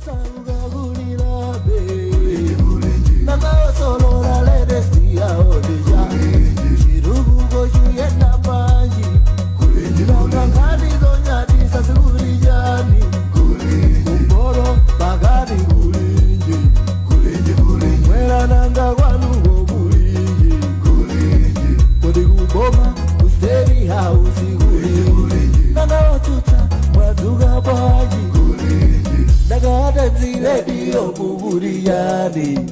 Osauka kulilabe. Nanga osolola ledesi yaodeja. Chiruguko chuyenda panji. Nanga nkhani zonyadisa zikulijani. Kumporo pakati kulinji. Mwera nanga kwanuko kulinji. Kodi kuboma ku State House kulinji. Nanga otsutsa mwadzuka bwanji. Nanga Times kukuliyani.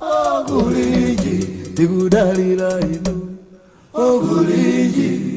Oh kulinji tikudalira inu. Oh kulinji.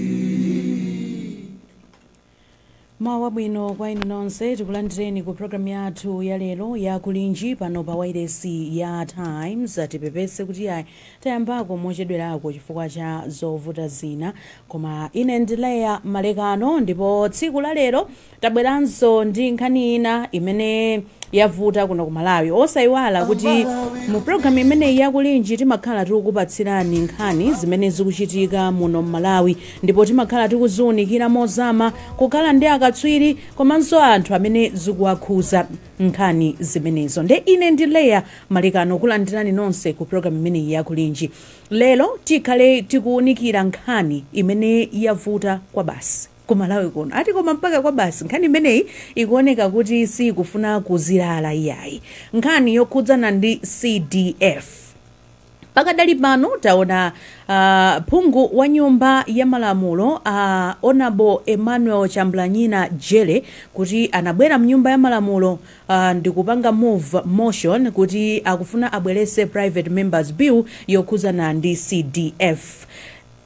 Mawa bwino kwa inu nonse, tikulandireni ku programu yathu ya lero ya Kulinji pano pa wailesi ya Times. Tipepese kuti ayi tayambako mochedwerako chifukwa cha zovuta zina, koma ine ndileya malekano. Ndipo tsiku la lero tabweranso ndi nkhani ina imene yavuta kuno ku Malawi. Osayiwala kuti mu programu imeneyi ya Kulinji timakhala tikukupatsirani nkhani zimene zikuchitika muno m'Malawi, ndipo timakhala tikuziwunikira mozama, kukhala ndi akatswiri komanso anthu amene zikuwakhuza nkhani zimenezo. Nde ine ndileya malekano kulandirani nonse ku programu imeneyi ya Kulinji. Lero tikhale tikuwunikira nkhani imene yavuta kwa basi ku Malawi kuno, ati koma mpaka kwa basi. Nkhani imeneyi ikuoneka kuti sikufuna kuzilala iyayi, nkhani yokhudzana ndi CDF. Pakadali pano taona phungu wa nyumba ya malamulo, Honorable Emmanuel Chambulanyina Jere, kuti anabwera mnyumba ya malamulo ndikupanga move motion kuti akufuna abwerese private members bill yokhudzana ndi CDF.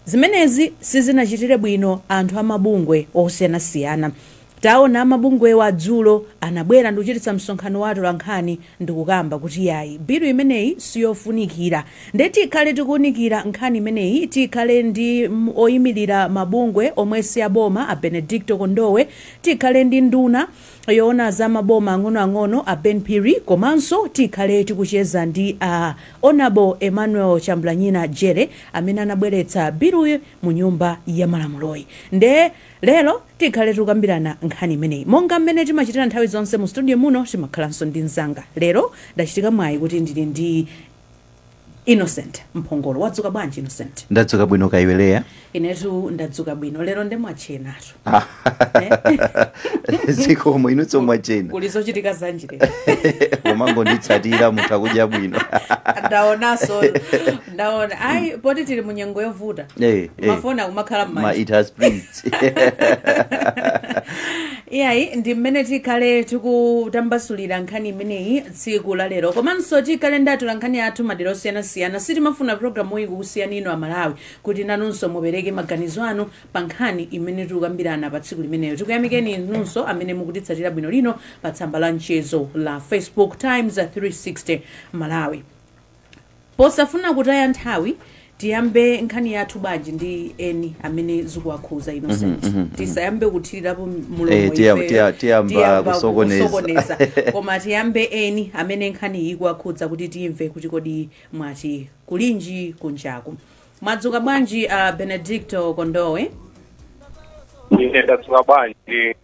Zimenezi sizinachitire bwino anthu amabungwe osiyanasiyana. Taona amabungwe dzulo anabwera ndikuchititsa msonkhano wa atolankhani ndikukamba kuti yayi, bilu imeneyi siyofunikira. Nde tikhale tikuwunikira nkhani imeneyi. Tikhale ndi oyimirira mabungwe omwe si aboma, a Benedicto Kondowe. Tikhale ndi nduna yoona za maboma ang'onoang'ono, a Ben Phiri, komanso tikhale tikucheza ndi a Honorable Emmanuel Chambulanyina Jere amene anabweretsa biluyi mu nyumba ya malamuloyi. Nde lero tikhale tikukambirana nkhani imeneyi monga mmene timachitira nthawi zonse. Mu studio muno timakhalanso ndi mzanga. Lero ndachitika mwayi kuti ndili ndi Innocent Mphongolo. Wadzuka bwanji, Innocent? Ndadzuka bwino, kaya iwe, Leya? Inetu ndadzuka bwino. Lero ndemwachenatu. Zikomo. Inutso mwachena? Kuli zochitika zanji lero? Umangonditsatira, mutha kudya bwino. Ndaonaso, ndaona ayi, poti tili munyengo yovuta, mafoni akumakhala ma m'manja. It has pleased. Iyayi, ndi mmene tikhale tikutambasulira nkhani imeneyi tsiku la lero, komanso tikhale ndatula nkhani athu madera osiyanasiyana. Sitimafuna programu iyi kukusiyani ino Amalawi, kuti nanunso mupereke maganizo anu pa nkhani imene tikukambirana pa tsiku limeneyo. Tikuyamikeni inunso amene mukutitsatira bwino lino pa tsamba la mchezo la Facebook, Times 360 Malawi. Posafuna kutaya nthawi, tiyambe nkhani yathu bwanji ndi eni amene zikuwakhuza, Innocent? Tisayambe kuthirirapo mulomo ife. Tiyamba Tiyamba kusokoneza. Kusokoneza. Koma tiyambe eni amene nkhani iyi ikuwakhudza kuti timve kuti kodi mwati kulinji kunjaku. Mwadzuka bwanji, Benedicto Kondowe? Ine ndadzuka bwanji,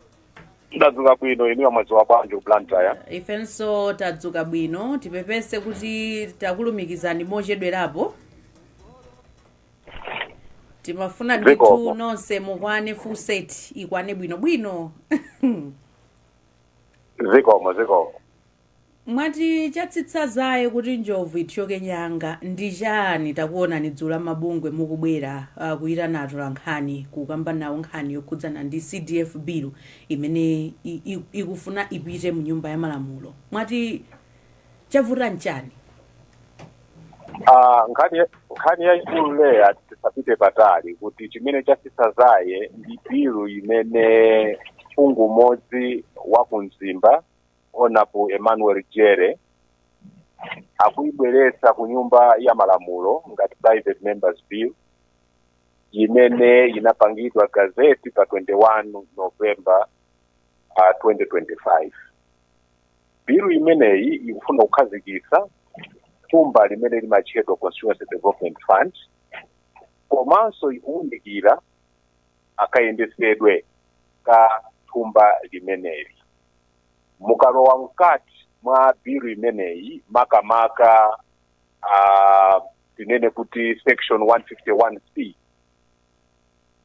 ndadzuka bwino. Inuyo mwadzuka bwanji ku Blantyre? Ifenso tadzuka bwino. Tipepese kuti takulumikizani mochedwerapo. Timafuna ndithu Zikomo. nonse mukwane, full set ikwane bwinobwino. Zikomo, zikomo. Mwati chatsitsa zaye kuti njovu ithyoke nyanga ndi chani? Takuonani dzulo mabungwe mukubwera kuyitana atolankhani kukamba nawo nkhani yokhudzana ndi CDF bill imene ikufuna ipite mu nyumba ya malamulo. Mwati chavuta nchani? Ah, nkhani yayikulu, Leya, tisapite patali, kuti chimene chatsitsa zaye ndi bilu imene phungu umodzi wa ku Mzimba, Honorable Emmanuel Jere, akuyibweretsa ku nyumba ya malamulo ngati private members bill imene inapangidwa gazette pa 21 November 2025. Bilu imeneyi ikufuna kukhazikitsa thumba limene limatchedwa Constituency Development Fund, komanso ikuwunikira akayendesedwe ka thumba limeneli. Mukalowa mkati mwa bilu imeneyi, makamaka tinene kuti section 151C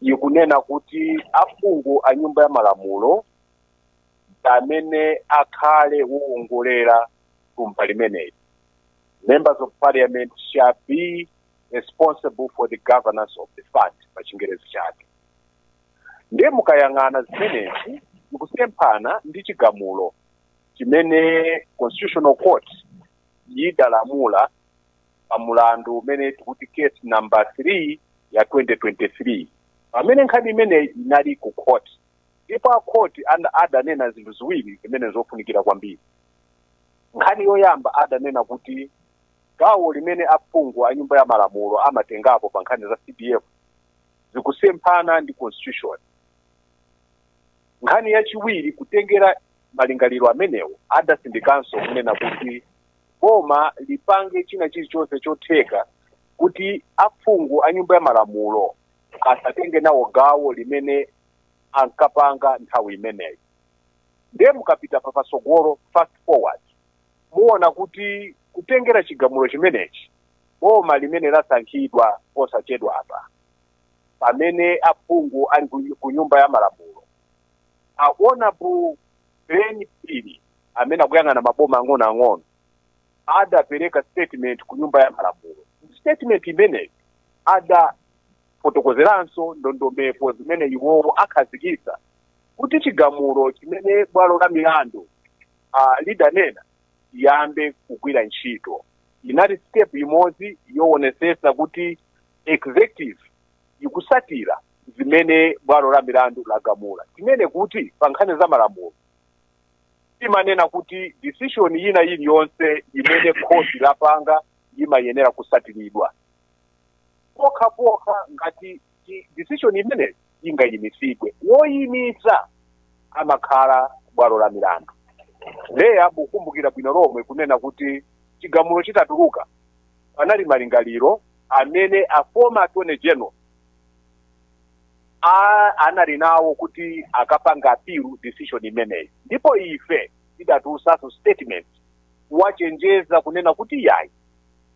ikunena kuti aphungu a nyumba ya malamulo amene akhale wowongolera thumba limeneyi. "Members of Parliament shall be responsible for the governance of the fund," pa Chingerezi chake. Ndiye mukayang'ana zimenezi, mukusemphana ndi chigamulo chimene Constitutional Court yidalamula pa mulandu umene tikuti case number 3 ya 2023, pamene nkhani imeneyi inali ku court. Ndipo a court adanena zinthu ziwiri zimene zofunikira kwambiri. Nkhani yoyamba, adanena kuti gawo limene aphungu a nyumba ya malamulo amatengapo pa nkhani za CDF zikusemphana ndi constitution. Nkhani yachiwiri, kutengera malingaliro amenewo, adasindikanso kunena kuti boma lipange china chilichonse chotheka kuti aphungu a nyumba ya malamulo asatenge nawo gawo limene ankapanga nthawi imeneyi. Ndiye mukapita patsogolo, fast forward, muona kuti kutengera chigamulo chimenechi, boma limene lasankhidwa posachedwa apa, pamene aphungu ali ku nyumba ya malamulo, aonapo Ben Phiri amene akuyang'ana maboma ang'onoang'ono adapereka statement ku nyumba ya malamulo. Statement imeneyi adafotokozeranso ndondomeko zimene iwowo akhazikitsa kuti chigamulo chimene bwalo la milandu lidanena iyambe kugwira ntchito. Inali step imodzi yoonetsetsa kuti executive ikusatira zimene bwalo la milandu lagamula. Timene kuti pa nkhani za malamulo timanena kuti decision ina iliyonse imene khoti lapanga imayenera kusatiridwa, pokha pokha ngati decision imeneyi ingayimisidwe, woyimitsa amakhala bwalo la milandu. Leya, mukumbukira bwino lomwe kunena kuti chigamulo chitatuluka panali malingaliro amene a former attorney general anali nawo kuti akapanga appeal decision imeneyi, ndipo ife tidatulusanso statement wachenjeza kunena kuti yayi,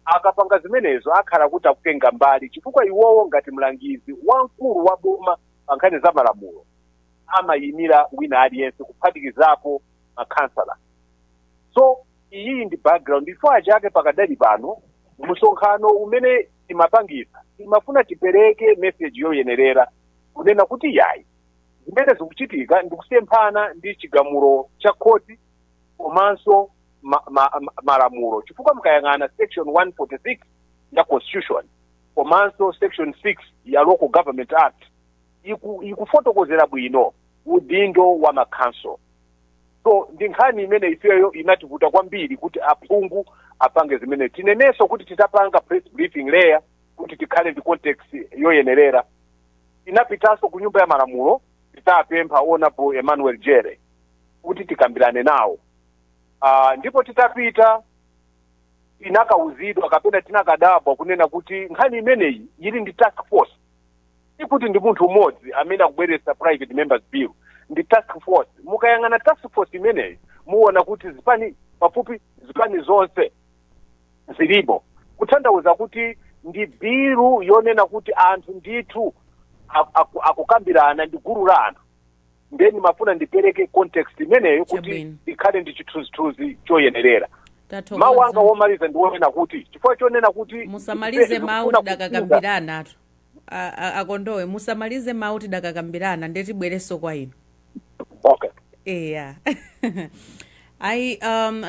akapanga zimenezo akhala kuti akutenga mbali, chifukwa iwowo ngati mlangizi wamkulu wa boma pa nkhani za malamulo amayimira wina aliyense, kuphatikizapo makhansala. So iyi ndi background. Chifukwa chake pakadali pano msonkhano umene timapangisa timafuna tipereke message yoyenerera kunena kuti yayi, zimene zikuchitika ndikusemphana ndi chigamulo cha khoti komanso malamulo, chifukwa mukayang'ana section 146 ya constitution komanso section 6 ya Local Government Act ikufotokozera bwino udindo wa makhansolo. So ndi nkhani imene ifeyo inativuta kwambiri kuti aphungu apange zimene. Tinenenso kuti titapanga press briefing leya, kuti tikhale ndi context yoyenerera, tinapitanso ku nyumba ya malamulo, titapempha Honorable Emmanuel Jere kuti tikambirane nawo. Ndipo titapita tinakauzidwa kapena tinakadabwa kunena kuti nkhani imeneyi ili ndi task force. Sikuti ndi munthu umodzi amene akubweretsa private members bill, ndi task force. Mukayang'ana task force imeneyi muona kuti zipani, pafupi zipani zonse zilipo, kutanthauza kuti ndi bilu yonena kuti anthu ndithu akukambirana, ndi gulu la anthu. Ndeni mafuna ndipereke context imeneyo kuti ikhale ndi chithunzithunzi choyenerera. Mawu anga Tathokoza. womaliza ndiwonena kuti chifukwa chonena kuti Musamalize mawu. tikufuna Tidakakambirana tu. Akondowe, musamalize mawu, tidakakambirana, ndetibwerenso kwa inu. Okay. Eya, ayi,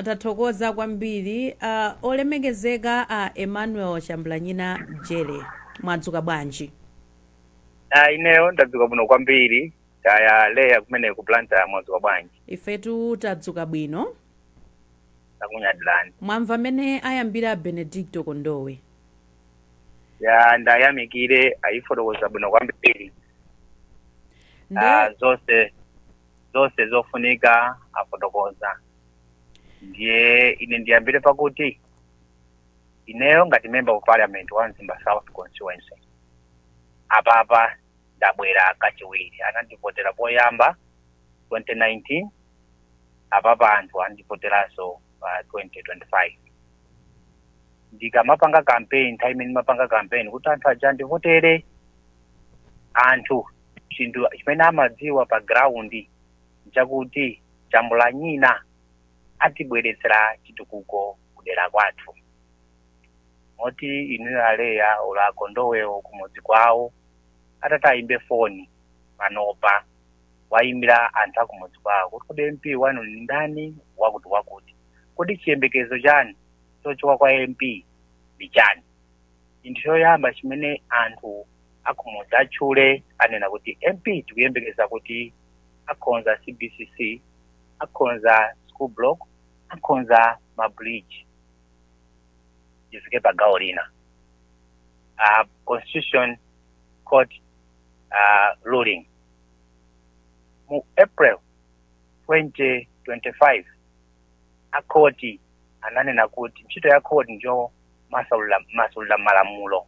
tathokoza kwambiri. Olemekezeka Emmanuel Chambulanyina Jere, mwadzuka bwanji? Ah, ineyo ndadzuka bwino kwambiri. Kaya Leya kumene ku Blantyre mwadzuka bwanji? Ifetu tadzuka bwino. Takunyadilani. Mwamva mmene ayambira Benedicto Kondowe? Ya, ndayamikire, ayifotokoza bwino kwambiri. Nde Ah, zonse zonse zofunika afotokoza. Ndiye ine ndiyambire pakuti ineyo ngati member of parliament wa Mzimba South constituency, apapa ndabwera kachiwiri. Anandivotera poyamba 2019. Apapa anthu andivoteranso pa 2025. Ndikamapanga campaign, nthawi imene ndimapanga campaign kuti anthu aja andivotere, anthu chinthu chimene amadziwa pa ground nchakuti Chambulanyina atibweretsera chitukuko kudera kwathu. Moti inuyo aleya ola akondowewo kumudzi kwawo atati ayimbe foni panopa, wayimbira anthu akumudzi kwawo kuti, "Kodi MP wanu ni ndani?" Wakuti wakuti. "Kodi chiyembekezo chanu chochoka kwa MP ndi chani?" Chinthu choyamba chimene anthu akumudzi atchule, anena kuti, "MP tikuyembekeza kuti akhonza CBCC, akhonza school block, akhonza ma bridge." Tifike pa gawo lina, Constitution Court ruling mu April 2025, akhoti ananena kuti ntchito ya khoti njo masulula malamulo.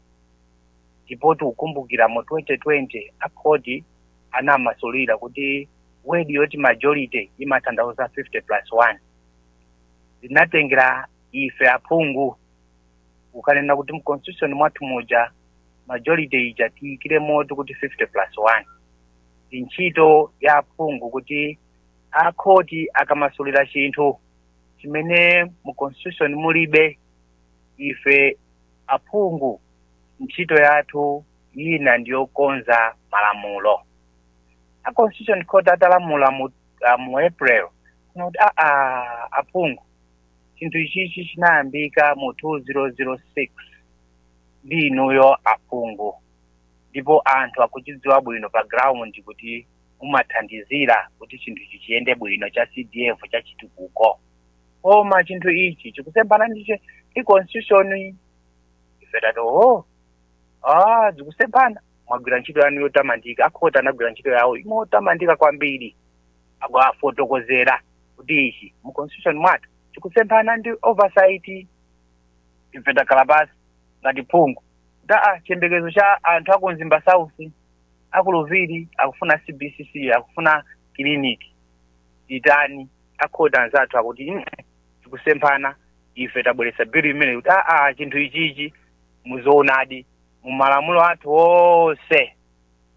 Ndipo tikukumbukira mu 2020 akhoti anamasulira kuti word yoti majority imatanthauza 50 plus 1. Zinatengera ife aphungu kukanena kuti mu constitution mwathu muja majority ija tiyikire moto kuti 50 plus 1. Ndi ntchito ya aphungu kuti akhoti akamasulira chinthu chimene mu constitution mulibe, ife aphungu ntchito yathu ina ndiyokonza malamulo. A Constitution Court atalamula mu April kuti aa, aphungu, chinthu ichichi chinayambika mu 2006 ndi inuyo aphungu, ndipo anthu akuchidziwa bwino pa ground kuti mumathandizira kuti chinthu ichi chiyende bwino, cha CDF, cha chitukuko, koma chinthu ichi chikusembana ndiche ndi constitution. Ife tati, "Oh, ah, zikusembana, mwagwira ntchito yanu yotamandika." Akhoti anagwira ntchito yawo motamandika kwambiri, akuafotokozera kuti ichi mu constitution mwathu chikusembana ndi oversight. Ife takhala pasi ngati phungu kuti aa, chiyembekezo cha anthu aku Mzimba South, aku Luviri, akufuna CBCC, akufuna clinic, itani? Akhoti anzathu akuti, "Chikusemphana." Ife tabweretsa bill imene kuti aa, chinthu ichichi muzoonadi mu malamulo athu onse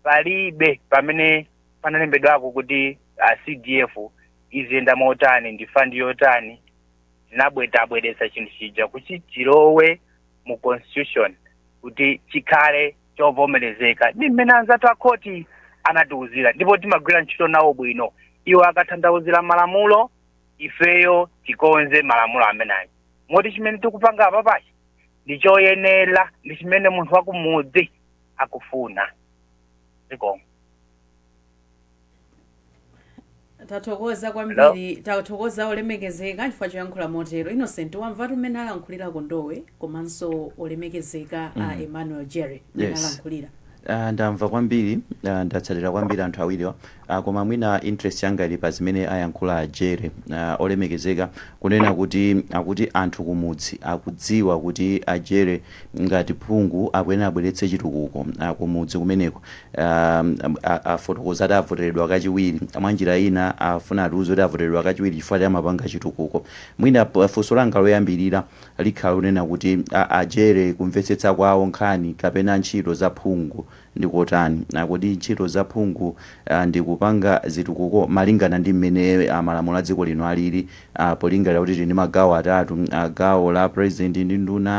palibe pamene panalembedwako kuti CDF iziyenda motani, ndi fund yotani. Tinabwetabweretsa chinthu chija kuti chilowe mu constitution kuti chikhale chovomerezeka ndi mmene anzathu akhoti anatiuzira. Ndipo timagwira ntchito nawo bwino. Iwo akatanthauzira malamulo, ifeyo tikonze malamulo amenayi. Moti chimene tikupanga apapachi ndi choyenera, ndi chimene munthu wakumudzi akufuna. Zikomo. Tathokoza kwambiri, tathokoza olemekezeka chifukwa choyankhula motero. Innocent, wamvatu mmene alankhulira Kondowe komanso olemekezeka a Emmanuel Jerry mmene alankhulira. Ndamva kwambiri, ndatsatira kwambiri anthu awiriwa, koma mwina interest yanga ili pa zimene ayankhula Jere, olemekezeka, kunena kuti akuti anthu kumudzi akudziwa kuti ajere ngati phungu akuyenera abweretse chitukuko kumudzi kumeneko. Afotokoza ati avoteredwa kachiwiri. Mwanjira ina afuna atiuze kuti avoteredwa kachiwiri chifukwa amapanga chitukuko. Mwina funso langa loyambirira likhala lonena kuti ajere kumvetsetsa kwawo nkhani kapena ntchito za phungu ndikotani? Akuti ntchito za phungu ndikupanga zitukuko malingana ndi mmene malamulo a dziko lino alili, polingalira kuti tili ndi magawo atatu, gawo la president ndi nduna,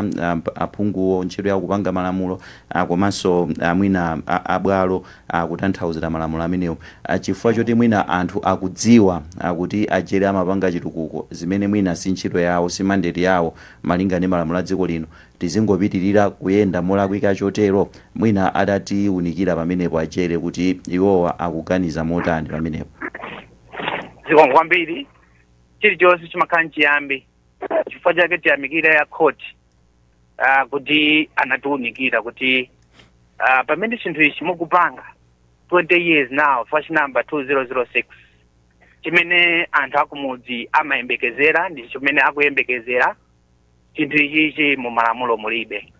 aphunguwo ntchito yawo kupanga malamulo, komanso mwina abwalo kutanthauzira malamulo amenewo. Chifukwa choti mwina anthu akudziwa kuti ajere amapanga chitukuko, zimene mwina si ntchito yawo, si mandate yawo malinga ndi malamulo a dziko lino, tizingopitirira kuyenda molakwika chotero? Mwina adatiwunikira pamenepo ajere kuti iwowa akuganiza motani pamenepo. Zikomo kwambiri. Chilichonse chimakhala nchiyambi. Chifukwa chake tiyamikire ya court kuti anatiwunikira kuti pamene chinthu ichi mukupanga 20 years now, first number 2006, chimene anthu akumudzi amayembekezera ndi chimene akuyembekezera, chinthu ichichi mu malamulo mulibe.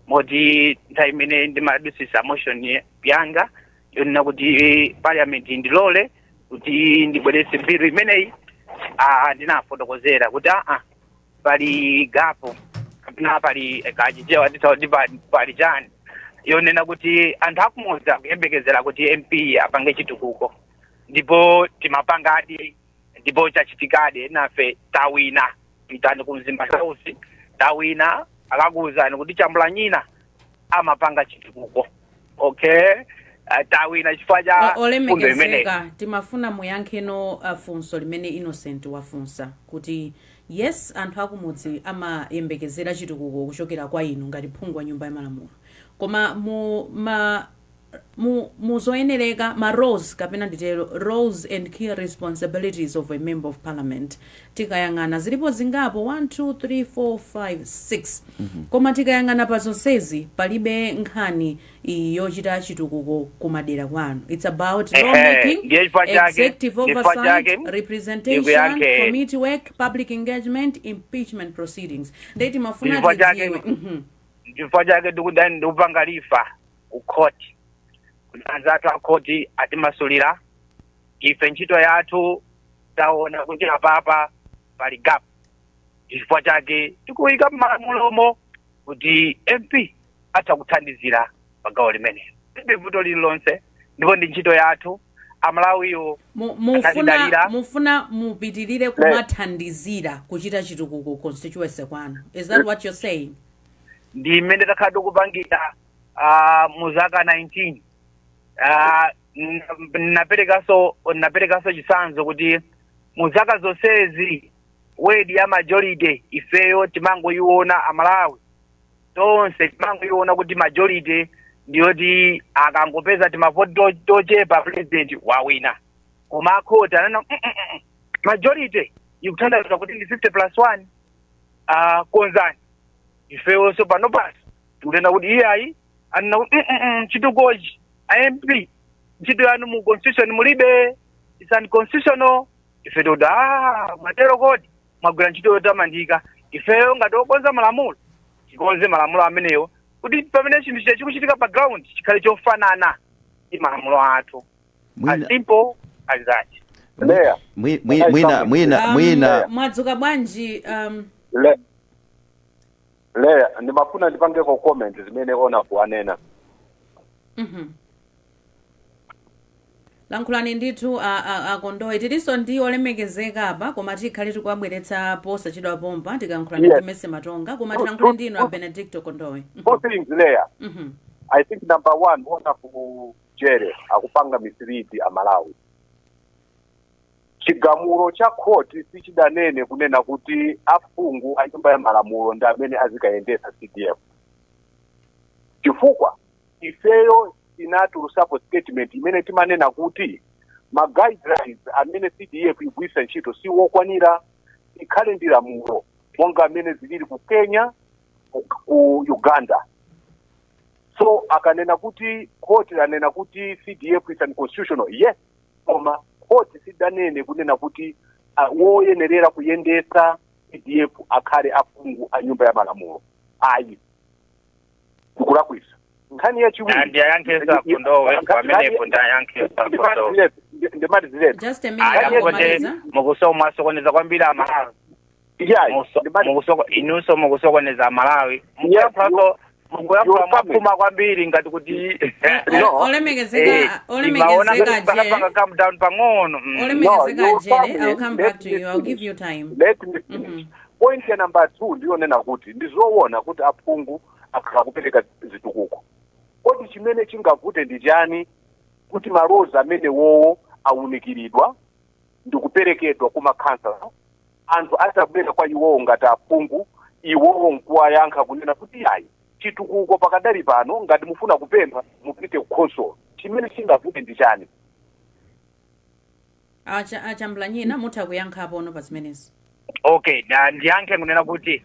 Moti nthawi imene ndimadusisa motion yanga yonena kuti parliament ndilole kuti ndibweretse bill imeneyi, Ndinafotokozera kuti pali gap kapena pali kachichewa nditauti pali chani yonena kuti anthu akumudzi akuyembekezera kuti MP apange chitukuko, ndipo timapangadi, ndipo chachitikadi. Nafe tawina, pitani ku Mzimba South, tawina, akakuwuzani kuti Chambulanyina amapanga chitukuko. Okay, tawina chifukwa cha fundo imeneyi. Olemekezeka, timafuna muyankheno funso limene Innocent wafunsa kuti yes, anthu akumudzi amayembekezera chitukuko kuchokera kwa inu ngati phungu wa Nyumba ya Malamulo, koma mu ma mu muzoyenereka ma roles, kapena nditero, roles and key responsibilities of a member of parliament, tikayang'ana zilipo zingapo, 1 2 3 4 5 6, koma tikayang'ana pa zonsezi palibe nkhani iyi yochita chitukuko kumadera kwanu. It's about lawmaking, Ndiye chifukwa chake executive chifukwa oversight, chake representation, ndikuyankhe. committee work, public engagement, impeachment proceedings. Ndeti timafuna Chifukwa chake tidziwe. Chifukwa chake ndikudani, ndikupanga refer ku court kuti anzathu a court atimasulira ife ntchito yathu. Taona kuti apapa pali gap, chifukwa chake tikuyika m'malamulomo kuti MP atha kuthandizira pagawo limenelo. Palibe vuto lililonse, ndipo ndi ntchito yathu. Amalawiwo Mufuna anatidalira. Mufuna mupitirire kumathandizira kuchita chitukuko constituency kwanu, is that what you're saying? Ndi mmene takhala tikupangira mu zaka 19. Naperekaso chitsanzo kuti mu zaka zonsezi word ya majority ifeyo timangoiona, Amalawi tonse timangoiona kuti majority ndiyoti akangopeza timavoti tochepa president wawina. Koma akhoti anena, majority ikutanthauza kuti ndi 50 plus 1. Konzani. Ifeyonso pano pasi tikunena kuti iyayi, anena kuti chitukukochi, MP ntchito yanu mu constitution mulibe, it's unconstitutional. Ife tikuti, ah, mwatero kodi? Mwagwira ntchito yotamandika. Ifeyo ngati okonza malamulo tikonze malamulo amenewo kuti pamene chinthu chija chikuchitika pa ground chikhale chofanana ndi malamulo athu, as simple as that. Leya. Mwina mwina Mwadzuka bwanji? Leya, ndimafuna ndipangeko comment zimene Honourable anena. Lankhulani ndithu, Akondowe. Tilinso ndi olemekezeka apa, koma tikhale tikuwabweretsa posachedwa pompa tikayankhulani ndi Mese Matonga, koma tilankhule ndinu a Benedicto Kondowe. Four things, Leya. I think number one, Honourable Jere akupanga mislead Amalawi. Chigamulo cha khoti sichidanene kunena kuti aphungu a Nyumba ya Malamulo ndi amene azikayendetsa CDF, chifukwa ifeyo tinatulusapo statement imene timanena kuti ma guidelines amene CDF igwisa ntchito si wokwanira, ikhale ndi lamulo monga amene zilili ku Kenya, ku Uganda. So akanena kuti khoti lanena kuti CDF is unconstitutional, yes, koma khoti sidanene kunena kuti woyenerera kuyendetsa CDF akhale aphungu a Nyumba ya Malamulo, ayi, ndikulakwisa. Nkhani yachiwiri, Ndiyayankheso Akondowe pamenepo, ndiyayankheso Akondowe. Ndimati ziletu. Just a minute. Aya, Angomaliza. Mukusokoneza kwambiri Amalawi. Iyayi. Inunso mukusokoneza Amalawi. Mukuyankhulanso, mukuyankhula mwaphuma kwambiri ngati kuti No. Olemekezeka, imaona olemekezeka kuti pakapanga je calm down pang'ono. Olemekezeka No, Jere, you I'll come let back to me you, I'll give finish. you time. Let me finish. Point ya number two ndiyonena kuti ndizoona kuti aphungu akhala kupereka zitukuko. Kodi chimene chingavute ndi chani kuti ma roles amene wowo awunikiridwa ndikuperekedwa kuma council, anthu atabwera kwa iwowo ngati aphungu, iwowo nkuwayankha kunena kuti yayi, chitukuko pakadali pano ngati mufuna kupempha mupite ku council? Chimene chingavute ndi chani? Achambulanyina, mutha kuyankhapo ono pa zimenezi. Okay, na ndiyankhe kunena kuti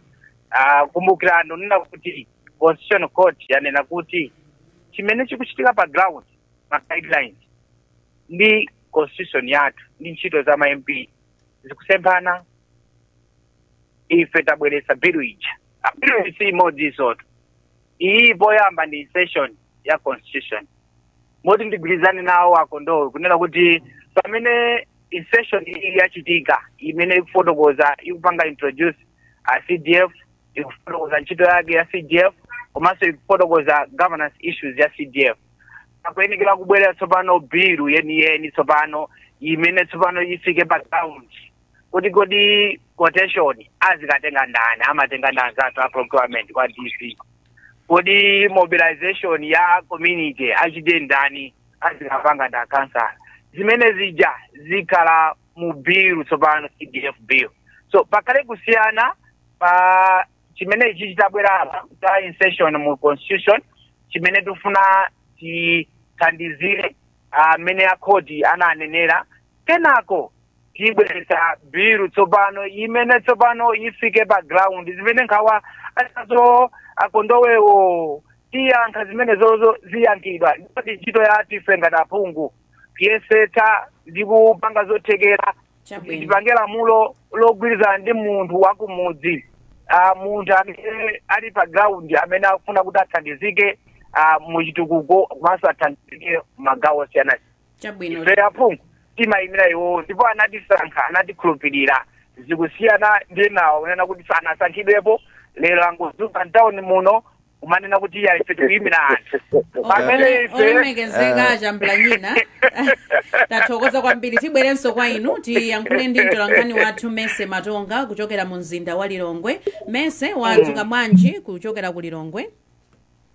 kumbukirani nena kuti Constitutional Court yanena kuti chimene chikuchitika pa ground, ma guidelines ndi constitution yathu ndi ntchito za ma MP zikusemphana. Ife tabweretsa bill ija. Bill si imodzi isoto iyi, poyamba ndi session ya constitution, moti ndigwirizane nawo Akondowe kunena kuti pamene Insertion iyi yachitika imene ikufotokoza, ikupanga introduce a CDF, ikufotokoza ntchito yake ya CDF, komanso ikufotokoza governance issues ya CDF. Akuyenekera kubwera tsopano bilu yeniyeni tsopano imene tsopano ifike pa ground, kuti kodi quotation azikatenga ndani, amatenga ndani zathu a procurement kwa DC, kodi mobilization ya community achite ndani, azikapanga nda kansala. Zimene zija zikhala mu bill tsopano, CDF bill. So pakhale kusiyana pa chimene ichi chitabwera apa cha insertion mu constitution, chimene tifuna tithandizire amene akhoti ananenera. Kenako tibweretsa bill tsopano imene tsopano ifike pa ground, zimene nkhawa azo akondowewo tiyankha, zimene zozo ziyankhidwa. Ndipo ntchito yathu ife ngati aphungu kuyesetsa ndi kupanga zothekera tipange lamulo logwirizana ndi munthu wakumudzi, munthu amene ali pa ground, amene akufuna kuti athandizike muchitukuko komanso athandizike magawo osiyana. Ife aphungu timayimira iwo, ndipo anatisankha, anatikhulupirira. Zikusiyana ndi nawo kunena kuti sanasankhidwepo, lero angodzuka mtawuni muno kumanena kuti iya, ife tikuyimira anthu, pamene ife Olemekezeka Chambulanyina, tathokoza kwambiri. Tibwerenso kwa inu, tiyankhule ndi mtolankhani wathu Mese Matonga kuchokera mu mzinda wa Lilongwe. Mese, wadzuka bwanji kuchokera ku Lilongwe?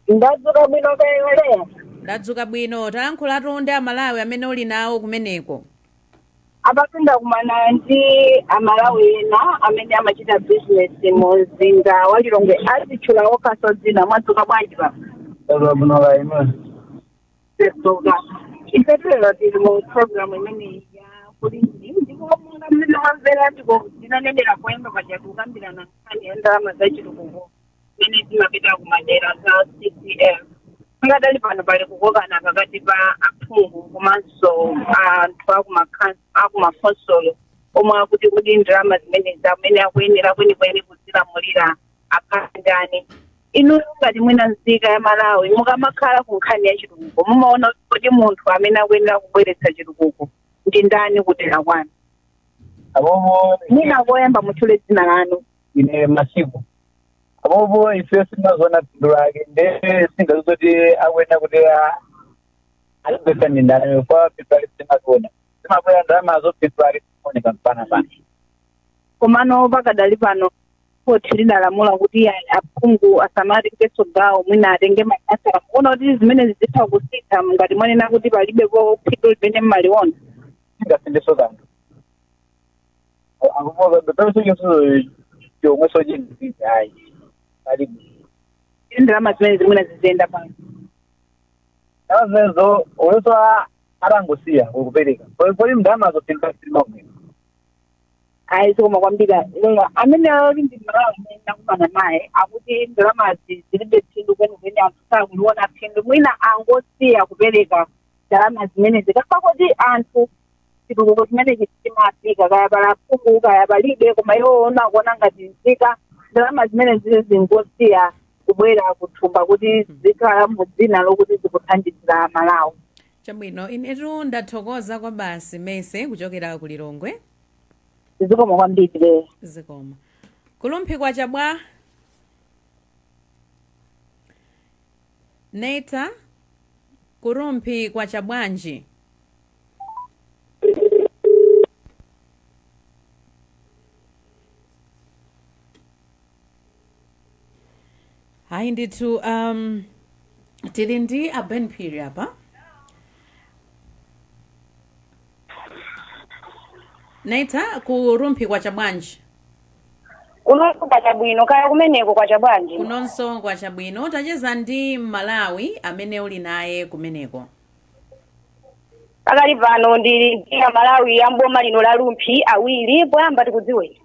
Ndadzuka bwino, kayewelera? Ndadzuka bwino. Talankhulatu ndi Amalawi amene uli nawo kumeneko. Apatu ndakumana ndi Amalawi ena amene amachita business mu mzinda wa Lilongwe, azitchula okhaso dzina. Mwadzuka bwanji pa? Tadzuka. Ife lero tili mu program imeneyi ya Kulinji, ndipo monga mmene mwamvera, tiko tinanenera kuyamba paja, kukambirana nkhani ya ndalama za chitukuko zimene zimapita kumadera za CDF. Pakadali pano pali kukokana pakati pa aphungu komanso anthu akumakhonsolo omwe akuti kuti ndalama zimenezi amene akuyenera kwenikweni kuzilamulira akhale ndani. Inu ngati mwina nzika ya Malawi, mukamakhala ku nkhani ya chitukuko, mumaona kuti munthu amene akuyenera kubweretsa chitukuko ndi ndani kudera kwanu? Abobo. Mwina koyamba mutchule dzina lanu. Ine Masiku. Abobo, ife sinazoona phindu lake, nde singazoti akuena kuti alibesa ni ndani, kwa phindu lake sinazoona. Zimakwera ndalamazo, phindu lake simaoneka mpana pano. Komano pakadali pano khoti lidalamula kuti aphungu asamatengenso gawo, mwina atenge makhansala. Mukuona kuti zimene zitha kusintha, ngati mwanena kuti palibepo phindu limene mmaliona? Singasindiso kanthu akupo paliso chomwe sochindipita, ayi, palibe. Ndalama zimene zimwina ziziyenda pano? Ndalama zimenezo uleso atangosiya kukupereka poli ndalamazo phindu lake silimaoneka. Ayi, zikoma kwambiri. Lero amene ali ndi Malawi amene ndakumana naye akuti ndalamazi zilibe phindu kwenikweni, anthu sakuliona phindu, mwina angosiya kupereka ndalama zimenezi kafa kuti anthu chitukuko chimenechi chimafika kaya pala aphungu kaya palibe, koma iwo ona kuona ngati nzika ndalama zimene zili zingosiya kubwera kuthumba kuti zikhala mu dzina lokuti zikuthandizira Malawi. Chabwino, inetu ndathokoza kwa basi, Mese kuchokera ku Lilongwe. Zikoma kwambiri leyo. Zikoma. Ku Rumphi kwacha bwa, Neta? Ku Rumphi kwacha bwanji? Hayi ndithu, tili ndi a Ben Phiri apa. Neta, ku Rumphi kwacha bwanji? Kunonso kwacha bwino, kaya kumeneko kwacha bwanji? Kunonso kwacha bwino. Tacheza ndi Malawi amene uli naye kumeneko. Pakali pano ndili ndi Amalawi ya mboma lino la Rumphi awiri. Poyamba tikudziweni.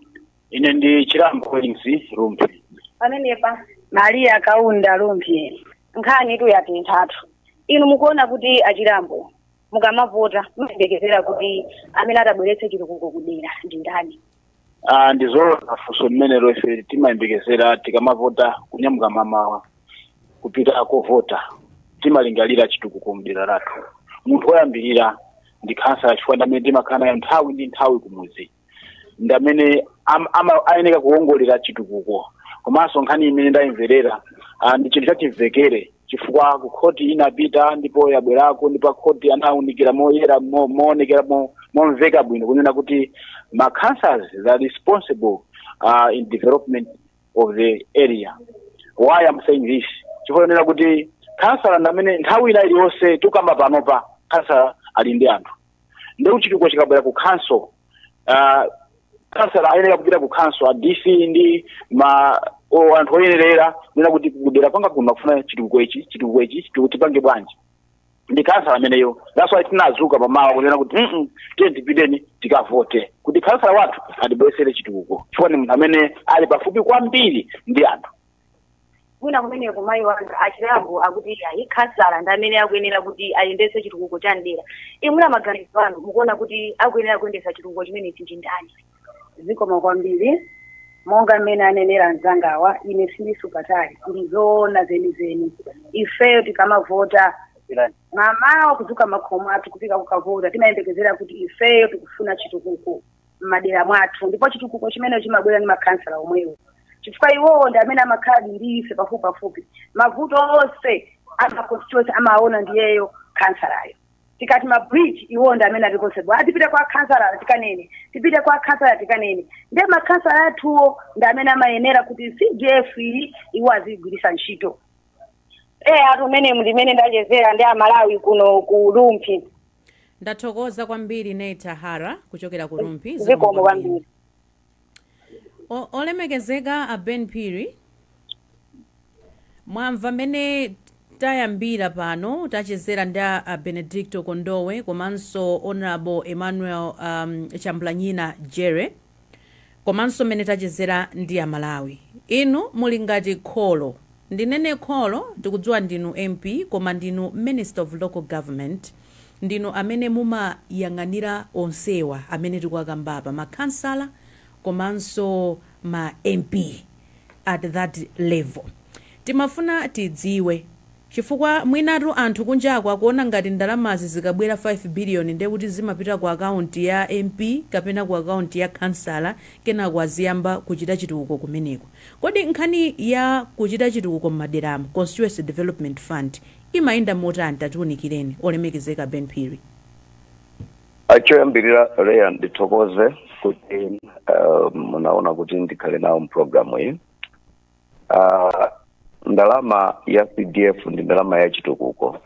Ine ndi Chilambo Collins, Rumphi. Pamenepa Maria Kaunda, Rumphi. Nkhani itu yatinthatu. Inu mukuona kuti, Achilambo, mukamavota mumayembekezera kuti amene atabweretse chitukuko kudera ndi ndani? Ah, ndizoona funso mmenelo. Ife timayembekezera tikamavota, kunyamuka mamawa kupita kovota, timalingalira chitukuko mdera lathu. Munthu woyambirira Ndi khansala, chifukwa ndi amene timakhala nayo nthawi ndi nthawi kumudzi, ndi amene ayeneka kuwongolera chitukuko. Komanso nkhani imene ndayimverera, ndi chinthu chachimvekere, chifukwa ku khoti inapita ndipo yabwerako, ndipo khoti anawunikira moyera, moonekera, momveka bwino kunena kuti ma councillors, they are responsible in development of the area. Why I'm saying this? Chifukwa kunena kuti kansala ndi amene nthawi ina iliyonse, tukamba panopa, kansala ali ndi anthu. Ndi chitukuko chikabwera ku council, kansala ayenera kupita ku council, a DC ndi ma anthu oyenerera, kunena kuti kudera kwanga kuno akufuna chitukuko ichi, chitukuko ichi, chitukuko tipange bwanji? Ndi kansala ameneyo. That's why tinazuka pamawa kunena kuti tiye tipiteni tikavote kuti kansala wathu atibweresere chitukuko, chifukwa ni munthu amene ali pafupi kwambiri ndi anthu. Mwina kumeneko, mayi wanga, Achilambo akuti ayi, khansala ndi amene akuyenera kuti ayendetse chitukuko cha mdera. Imuna maganizo anu, mukuona kuti akuyenera kuyendetsa chitukuko chimenechi ndi ndani? Zikomo kwambiri. Monga mmene anenera anzangawa, ine sindisu patali, ndizoona zenizeni. Ifeyo tikamavota mamawa, kudzuka makhomo athu kupita kukavota, timayembekezera kuti ifeyo tikufuna chitukuko m'madera mwathu, ndipo chitukuko chimenecho chimabwera ndi makhansala omwewo, chifukwa iwowo ndi amene amakhala ndi ife pafupi pafupi. Mavuto onse ama constituency amaona ndiyeyo khansalayo. Tikati ma bridge, iwo ndi amene atikonsedwa, atipite kwa khansala tikanene, tipite kwa khansala tikanene. Ndiye makhansala athuwo ndi amene amayenera kuti CDF iyi iwo aziyigwiritsa ntchito. Atu umene ndimene ndachezera ndi Amalawi kuno ku Rumphi. Ndathokoza kwambiri, Neta Hara kuchokera ku Rumphi. Zikomo kwambiri. Olemekezeka a Ben Phiri, mwamva mmene tayambira pano, tachezera ndi a Benedicto Kondowe komanso Honorable Emmanuel Chambulanyina Jere, komanso mmene tachezera ndi Amalawi. Inu muli ngati kholo, ndinene kholo, ndikudziwa ndinu MP, koma ndinu Minister of Local Government, ndinu amene mumayang'anira onsewa amene tikuwakambapa, makhansala komanso ma MP at that level. Timafuna tidziwe, chifukwa mwinatu anthu kunjako akuona ngati ndalamazi zikabwera 5 billion, ndiye kuti zimapita ku akaunti ya MP kapena ku akaunti ya kansala, kenako aziyamba kuchita chitukuko kumeneko. Kodi nkhani ya kuchita chitukuko m'maderamo, Constituency Development Fund, imayenda motani? Tatiunikireni, olemekezeka Ben Phiri. Choyambirira, Leya, ndithokoze kuti munaona kuti ndikhale nawo mpulogalamu iyi. Ndalama ya CDF ndi ndalama ya chitukuko.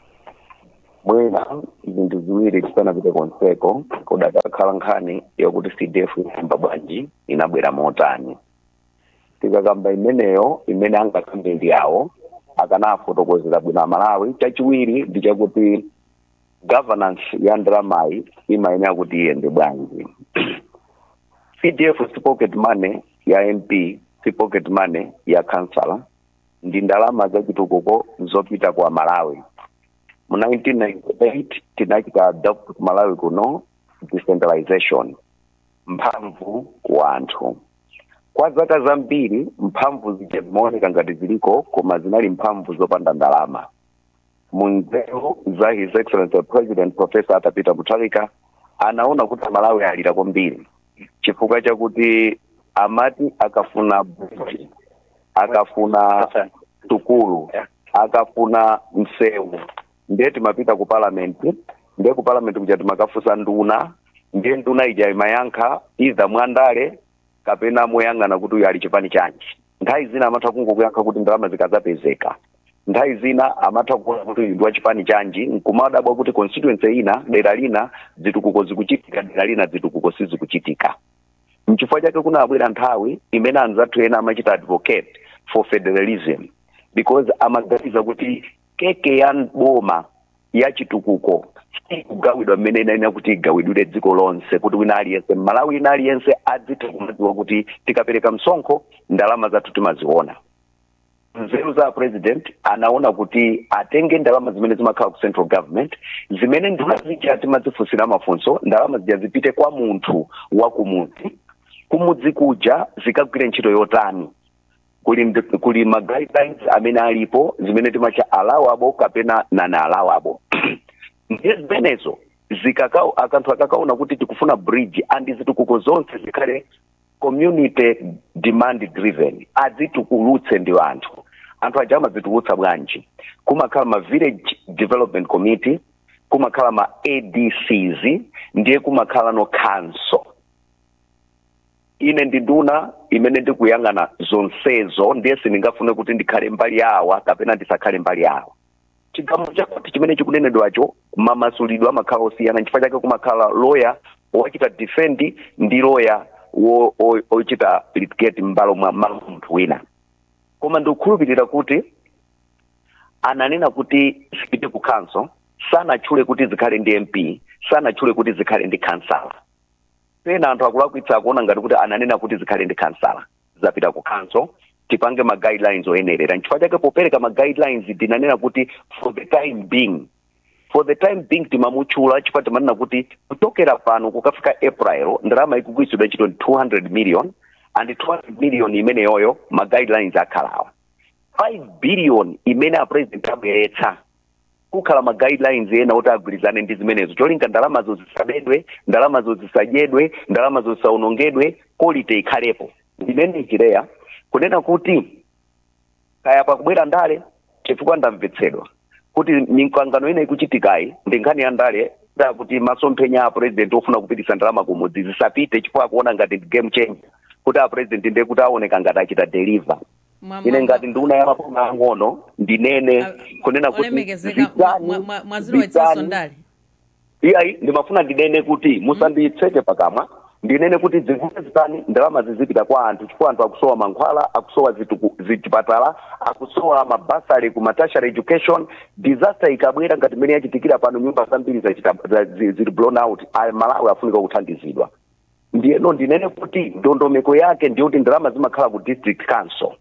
Mwina zinthu ziwiri tisanapite konseko, kudakakhala nkhani yakuti CDF inayamba bwanji, inabwera motani. Tikakamba imeneyo, imene angakambe ndi awo, akanafotokozera bwino Amalawi. Chachiwiri ndi chakuti governance ya ndalamayi imayenera kuti iyende bwanji. CDF si pocket money ya MP, si pocket money ya kansala, ndi ndalama zachitukuko zopita kwa Malawi. Mu 1998 tinachita adopt ku Malawi kuno decentralization, mphamvu wa anthu. Kwa zaka zambiri mphamvu zija zimaoneka ngati ziliko, koma zinali mphamvu zopanda ndalama. Munzeru za His Excellency President Professor Arthur Peter Mutharika, anaona kuti Amalawi alira kwambiri chifukwa chakuti amati akafuna bridge, akafuna sukulu, akafuna msewu, ndiye timapita ku parliament. Ndiye ku parliament kuja timakafunsa nduna, ndiye nduna ija imayankha either mwandale kapena moyang'ana kuti uyu ali chipani chanji. Nthawi zina amatha kungokuyankha kuti ndalama zikadzapezeka. Nthawi zina amatha kuona kuti uyu ndi wa chipani chanji, nkumadabwa kuti constituency ina, dera lina zitukuko zikuchitika, dera lina zitukuko sizikuchitika. Nchifukwa chake kunabwera nthawi imene anzathu ena amachita advocate for federalism, because amaganiza kuti keke ya boma ya chitukuko sikugawidwa mmene inayenera kuti igawidwire dziko lonse, kuti wina aliyense, Mmalawi wina aliyense, adzitha kumadziwa kuti tikapereka msonkho ndalama zathu timaziona. Nzeru za president, anaona kuti atenge ndalama zimene zimakhala ku central government, zimene nduna zija timazifunsira mafunso, ndalama zija zipite kwa munthu wa kumudzi. Kumudzi kuja zikagwire ntchito yotani? Kuli ma guidelines amene alipo, zimene timatcha allowable kapena non allowable. Ndiye zimenezo Zikakao akanthu akakaona kuti tikufuna bridge, and zitukuko zonse zikhale community demand driven, azitukulutse ndi anthu. Anthu aja amazitulutsa bwanji? Kumakhala ma village development committee, kumakhala ma ADCs, ndiye kumakhala no council. Ine ndi nduna imene ndikuyang'ana zonsezo, ndiye sindingafune kuti ndikhale mbali yawa kapena ndisakhale mbali yawa. Chigamulo chakuti chimene chikunenedwacho, mamasulidwe amakhala osiyana. Nchifukwa chake kumakhala lawyer wochita defend ndi lawyer ochita litigate m'mbalo mwa malo munthu wina. Koma ndikukhulupirira kuti ananena kuti zipite ku council, sanatchule kuti zikhale ndi MP, sanatchule kuti zikhale ndi kansala. Pena anthu akulakwitsa, akuona ngati kuti ananena kuti zikhale ndi kansala. Zapita ku council, tipange ma guidelines oyenerera. Nchifukwa chake popereka ma guidelines tinanena kuti for the time being timamutchula chifukwa timanena kuti kuchokera pano kukafika April ndalama ikugwiritsidwa ntchito ndi 200 million, and 200 million imeneyoyo ma guidelines akhalawa. 5 billion imene a President abweretsa, kukhala ma guidelines ena oti agwirizane ndi zimenezo, cholinga ndalamazo zisabedwe, ndalamazo zisadyedwe, ndalamazo zisaonongedwe, quality ikhalepo. Ndimene chileya kunena kuti kaya pakubwera ndale, chifukwa ndamvetsedwa kuti mikangano ina ikuchitikayi ndi nkhani ya ndale, kuti masomphenya a President ofuna kupitisa ndalama kumudzi zisapite, chifukwa akuona ngati ndi game changer, kuti a President ndiye kuti aoneka ngati achita deliver. Ine ngati nduna ya maboma ang'ono ndinene kunena kuti Olemekezeka, zitani, mwazilowetsanso zitani. ndale. Iyayi, ndimafuna ndinene kuti musanditseke pakamwa. Ndinene kuti zivute zitani, ndalama zizipita kwa anthu, chifukwa anthu akusowa mankhwala, akusowa zipatala, akusowa ma bursary ku ma tertiary education. Disaster ikabwera ngati mmene yachitikira pano, nyumba zambiri zili blown out, Malawi afunika kuthandizidwa. Ndiyeno ndinene kuti ndondomeko yake ndiyoti ndalama zimakhala ku district council.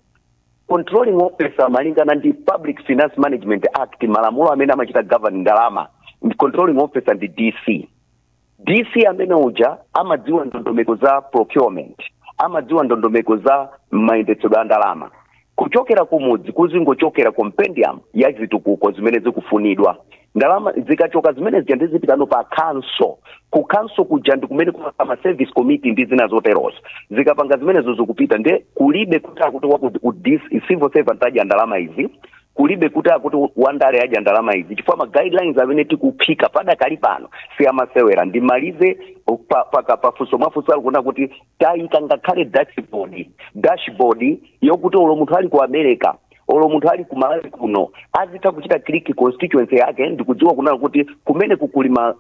Controlling officer, malingana ndi Public Finance Management Act, malamulo amene amachita govern ndalama, ndi controlling officer ndi DC. DC amene uja amadziwa ndondomeko za procurement, amadziwa ndondomeko za mayendetsedwe a ndalama. Kuchokera kumudzi kuzingochokera compendium ya zitukuko zimene zikufunidwa. Ndalama zikachoka zimene zija ndizipitano pa council. Ku council kuja ndi kumene kumakhala ma service committee ndi zina zoterozo. Zikapanga zimenezo zikupita, nde kulibe kuti akuti waku civil servant adya ndalama izi, kulibe kuti akuti wandale adya ndalama izi, chifukwa ma guidelines amene tikuphika padakali pano si amasewera. Ndimalize pafunso mwafunso ali kuona kuti tayika ngakhale dashboard yokuti olo munthu ali ku America, olo munthu ali ku Malawi kuno, azitha kuchita click constituency yake ndikudziwa kunena kuti kumene kukulima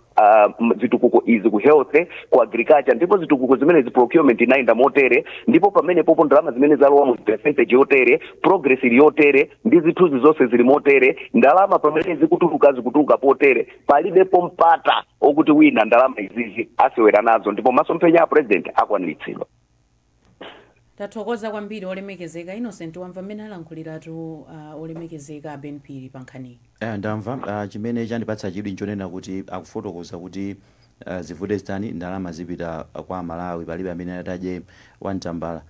zitukuko izi ku health, ku agriculture, ndipo zitukuko zimene zi procurement inayenda motere, ndipo pamene popo ndalama zimene zalowa mu percentage yotere, progress ili yotere, ndi zithunzi zonse zili motere, ndalama pamene zikutuluka zikutuluka potere. Palibepo mpata okuti wina ndalama izizi asewera nazo, ndipo masomphenya a President akwaniritsidwa. Tathokoza kwambiri, olemekezeka Innocent. Wamva mmene alankhuliratu olemekezeka Ben Phiri pa nkhaniyi? Ndamva. Chimene chandipatsa chidwi nchonena kuti akufotokoza kuti zivute zitani, ndalama zipita kwa Malawi, palibe amene atadye wamtambala.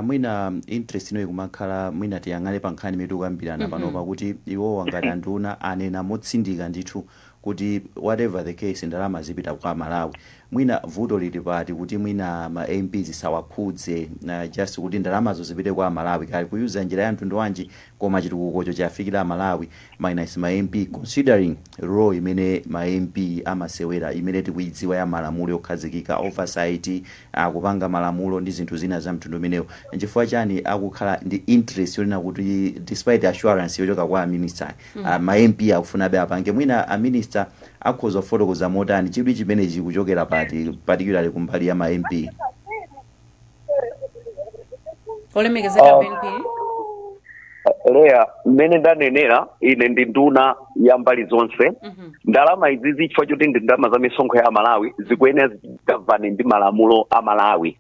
Mwina interest ino ikumakhala, mwina tiyang'ane pa nkhani imene tikukambirana panopa, kuti iwowa ngati anduna anena motsindika ndithu kuti whatever the case, ndalama zipita kwa Malawi. Mwina vuto lili pati kuti mwina ma MP zisawakhudze, na just kuti ndalamazo zipite kwa Malawi, kali kuyuza njira ya mtundu wanji, koma chitukukocho chafikira Malawi, minus ma MP, considering role imene ma MP amasewera imene tikuidziwa ya malamulo yokhazikika, oversight, akupanga malamulo ndi zinthu zina za mtundu umenewo? Nchifukwa chani akukhala ndi interest yonena kuti despite assurance yochoka kwa minister, ma MP akufunabe apange? Mwina a minister akhoza kufotokoza motani chidwi chimenechi kuchokera pati, particularly kumbali ya ma MP? Olemekezeka Ben Phiri. Leya, mmene ndanenera, ine ndi nduna ya mbali zonse. Ndalama izizi, chifukwa choti ndi ndalama za misonkho ya Malawi, zikuyenera zigoverne ndi malamulo a Malawi.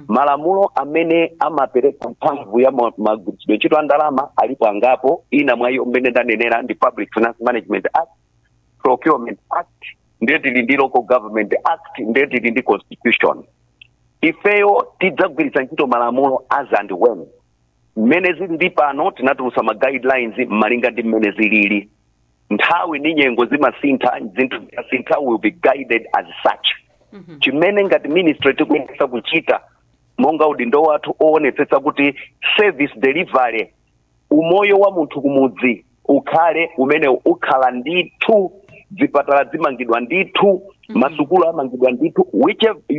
Malamulo amene amapereka mphamvu ya magwiritsidwe ntchito a ndalama alipo angapo. Ina mwa iyo, mmene ndanenera, ndi Public Finance Management Act, Procurement Act, ndiye tili ndi Local Government Act, ndiye tili ndi Constitution. Ifeyo tidzagwiritsa ntchito malamulo as and when. Mmene zilili pano, tinatulutsa ma guidelines malinga ndi mmene zilili. Nthawi ndi nyengo zimasintha, zinthu zikasintha will be guided as such. Chimene ngati ministry tikuyesa kuchita monga udindo wathu oonetsetsa kuti service delivery, umoyo wa munthu kumudzi ukhale umene ukhala ndithu, zipatala zimangidwa ndithu, masukulu amangidwa ndithu,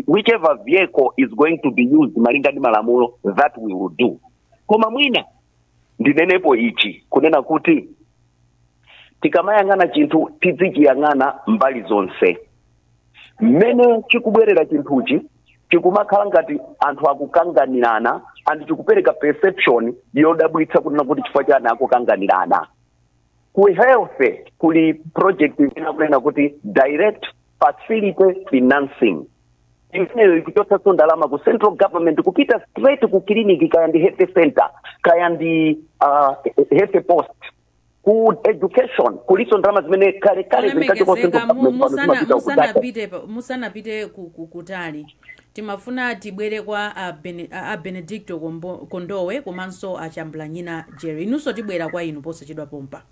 whichever vehicle is going to be used malinga ndi malamulo, that we will do. Koma mwina ndinenepo ichi, kunena kuti tikamayang'ana chinthu tidzichiyang'ana mbali zonse. Mmene chikubwerera chinthuchi chikumakhala ngati anthu akukanganirana, and chikupereka perception yodabwitsa kunena kuti chifukwa chani akukanganirana. Ku health kuli project imene kunena kuti direct facility financing, imeneyo ikuchotsanso ndalama ku central government kupita straight ku clinic, kaya ndi health center, kaya ndi health post. Ku education kuliso ndalama zimene kale kale zinkachoka ku central Olemekezeka, government, pano zimapita ku data. Musanapite kutali, timafuna tibwere kwa a Benedicto Kondowe komanso a Chambulanyina Jerry. Inunso tibwera kwa inu posachedwa pompa.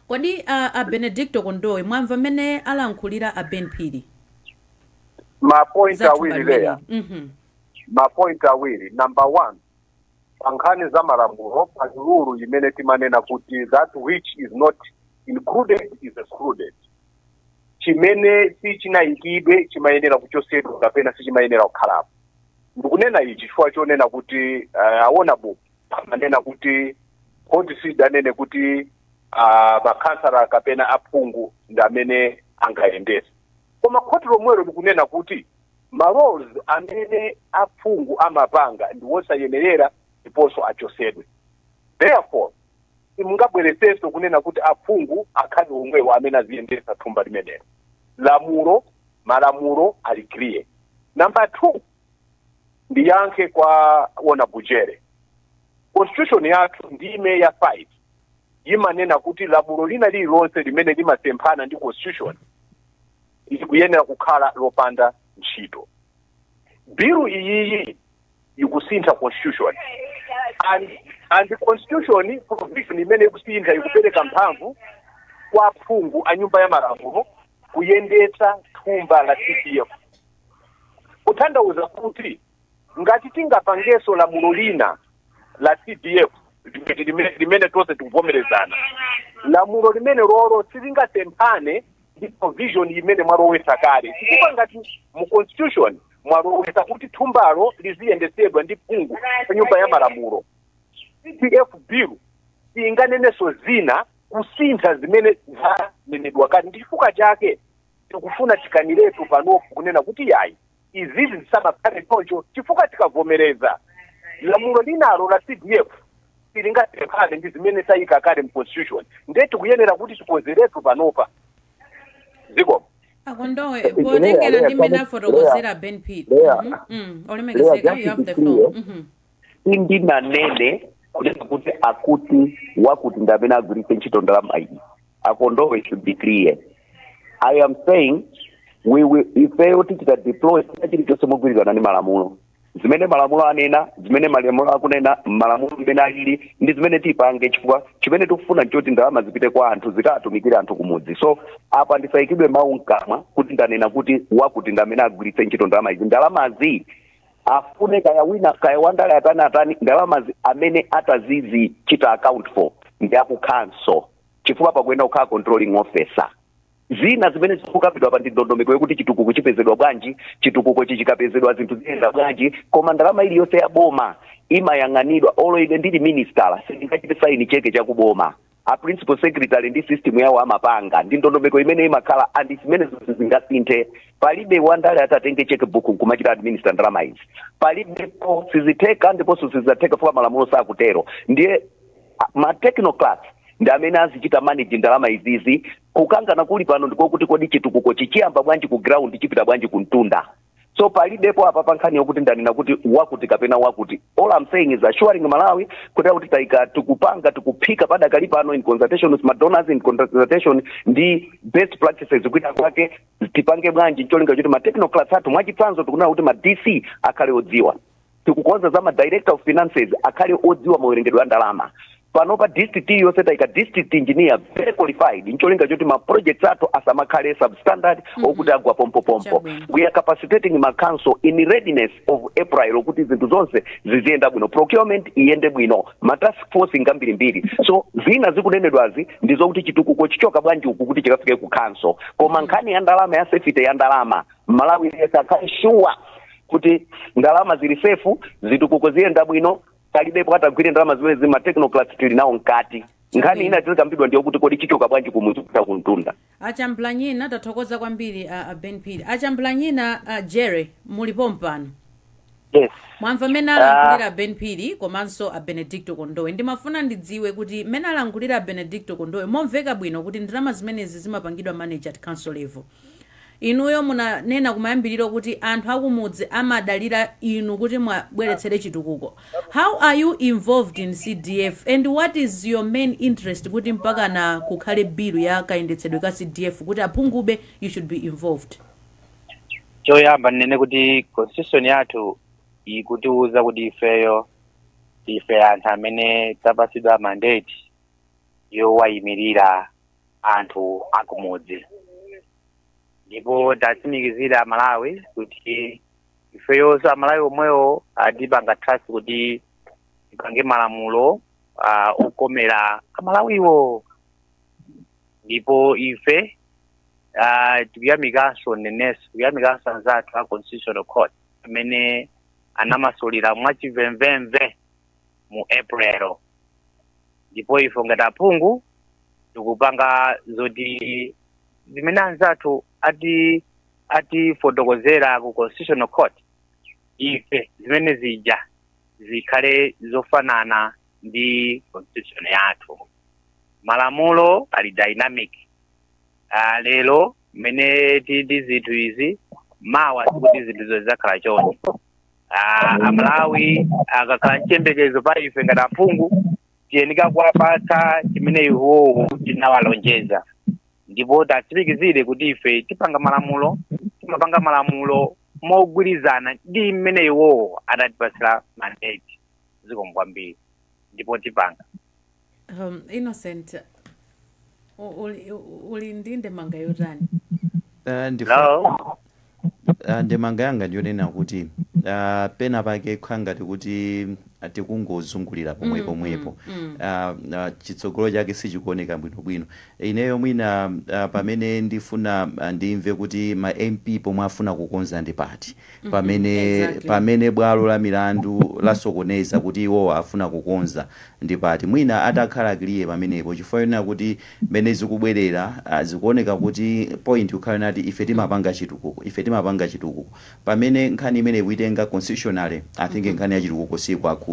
Kodi a Benedicto Kondowe, mwamva mmene alankhulira a Ben Phiri? Ma point Za thumba awiri, Leya. limeneli. Ma point awiri. Number one, pa nkhani za malamulo pa rule imene timanena kuti that which is not included is excluded. Chimene sichinayikidwe chimayenera kuchosedwa kapena sichimayenera kukhalapo. Ndikunena ichi chifukwa chonena kuti aona buku amanena kuti khoti sidanene kuti makhansala kapena aphungu ndi amene angayendese, koma khoti lomwelo likunena kuti ma roles amene aphungu amapanga ndi wosayenerera ndiponso achosedwe. Therefore simungabweresenso kunena kuti aphungu akhale omwewo amene aziyendesa thumba limenelo. Lamulo, malamulo ali clear. Number two, ndiyankhe kwa wona bujere. Constitution yathu ndime ya 5 imanena kuti lamulo lina lililonse limene limasemphana ndi constitution likuyenera kukhala lopanda ntchito. Bill iyiyi ikusintha constitution, and constitution provision imene ikusintha ikupereka mphamvu kwa phungu a nyumba ya malamulo kuyendetsa thumba la CDF, kutanthauza kuti ngati tingapangenso lamulo lina la CDF limene tonse tikuvomerezana, lamulo limene lolo silingasemphane ndi provision imene mwalowesa kale, chifukwa ngati mu constitution mwalowesa kuti thumbalo liziyendesedwa ndi phungu pa nyumba ya malamulo, CDF bill singanenenso zina kusintha zimene zanenedwa kale. Ndi chifukwa chake tikufuna tikaniretu panopo kunena kuti yayi, izizi zisamakhale choncho, chifukwa tikavomereza lamulo linalo la CDF silingasemphane ndi zimene tayika kale mu constitution. Ndiye tikuyenera kuti tikonzeretu panopa. Zikomo. Akondowe, potengera ndi mmene afotokozera Ben Phiri. Leya. Olemekezeka, Leya, you have the just to be floor. clear, sindinanene kunena kuti akuti wakuti ndi amene agwiritse ntchito ndalama iyi. Akondowe should be clear. I am saying we will, ifeyo tichita deploy china chilichonse mogwirizana ndi malamulo, zimene malamulo anena, zimene malamulo akunena, malamulo mmene alili ndi zimene tipange, chifukwa chimene tikufuna nchoti ndalama zipite kwa anthu, zikatumikire anthu kumudzi. So apa ndisayikidwe mawu mkamwa kuti ndanena kuti wakuti ndi amene agwiritse ntchito ndalama izi. Ndalamazi afune kaya wina kaya wandale atani atani, ndalamazi amene atazizi chita account for ndi akukhanso, chifukwa pakuenda kukhala controlling officer. Zina zimene zikukambidwa pa ndi ndondomeko yokuti chitukuko chipezedwa bwanji, chitukuko chichikapezedwa zinthu ziyenda bwanji. Koma ndalama iliyonse ya boma imayang'anidwa. Olo ine ndili minister, sindingachite sign cheke chakuboma. A principal secretary ndi system yawo amapanga ndi ndondomeko imene imakhala, and zimene zonse zingasinthe. Palibe wandale atatenge checkbook nkumachita administer ndalama izi, palibepo, sizitheka ndiponso sizidzatheka, fuka malamulo sakutero. Ndiye ma technocrats ndi amene azichita manage ndalama izizi. Kukangana kuli pano ndikokuti kodi chitukuko chichiyamba bwanji ku ground, chipita bwanji ku mtunda? So palibepo apa pa nkhani yokuti ndanena kuti wakuti kapena wakuti. All I'm saying is assuring Malawi kuti taika, tikupanga, tikuphika padakali pano in consultation with madonors, in consultation ndi best practices kuita kwake tipange bwanji, cholinga choti ma technocrats athu, mwachitsanzo tikunena kuti ma DC akhale odziwa, tikukonza za ma director of finances akhale odziwa mawerengedwe a ndalama. Panopa district iliyonse tayika district engineer very qualified, ncholinga choti ma projects athu asamakhale substandard okuti agwa pompopompo. We are capacitating ma council in readiness of April kuti zinthu zonse ziziyenda bwino, procurement iyende bwino, ma task force ngambirimbiri. So zina zikunenedwazi ndizokuti chitukuko chichoka bwanji uku kuti chikafike ku council, koma nkhani ya ndalama ya safety ya ndalama, Malawi akhale sure kuti ndalama zili safe, zitukuko ziyenda bwino, palibepo atagwire ndalama zimene zima technocrats tili nawo mkati. Nkhani ina tilikambidwa ndiyo kuti kodi chichoka bwanji kumudzi kupita kumtunda. Achambulanyina, tathokoza kwambiri Ben Phiri. Achambulanyina, Jerry, mulipo mpano? Yes. Mwamva mmene alankhulira Ben Phiri komanso a Benedicto Kondowe. Ndimafuna ndidziwe kuti mmene alankhulira Benedicto Kondowe momveka bwino kuti ndalama zimenezi zimapangidwa manage at council level. Inuyo munanena kumayambiriro kuti anthu akumudzi amadalira inu kuti mwabweretsere chitukuko. How are you involved in CDF and what is your main interest kuti mpaka na kukhale bilu ya kayendetsedwe ka CDF kuti aphungube you should be involved? Choyamba ndinene kuti constitution yathu ikutiuza kuti ifeyo ife anthu amene tapasidwa mandate yowayimirira anthu akumudzi, ndipo tatsimikizira Malawi kuti ifeyonso Amalawi omwewo atipanga trust kuti tipange malamulo okomera Amalawiwo. Ndipo ife tikuyamikanso, nenenso tikuyamikanso anzathu a Constitutional Court amene anamasulira mwachimvemvemve mu April. Ndipo ife ngati aphungu tikupanga zoti zimene anzathu atifotokozera ku Constitutional Court, ife zimene zija zikhale zofanana ndi constitution yathu. Malamulo ali dynamic. Lero mmene tili zinthu izi, mawa sikuti zinthuzo zidzakhala choncho. Amalawi akakhala mchembekezo pa ife ngati aphungu, tiyenika kuwapatsa chimene iwowo tinawalonjeza. Ndipo tatsimikizire kuti ife tipanga malamulo, timapanga malamulo mogwirizana ndi mmene iwowo adatipasira mandate. Zikomo kwambiri, ndipo tipanga. Innocent, uli ndi ndemanga yotani? Hello? Ndemanga yanga ndiyonena kuti pena pake kukhala ngati kuti tikungozungulira pomwe pomwepo, chitsogolo chake sichikuoneka bwinobwino. Ineyo mwina pamene ndifuna ndimve kuti ma MP pomwe afuna kukonza ndi pati, pamene pamene bwalo la milandu lasokoneza kuti iwowo afuna kukonza ndi pati. Mwina atakhala clear pamenepo, chifukwa yonena kuti mmene zikubwerera zikuoneka kuti point kukhala nati ife timapanga chitukuko, ife timapanga chitukuko, pamene nkhani imene ikuitenga constitutionally, I think nkhani ya chitukuko sikuakhudza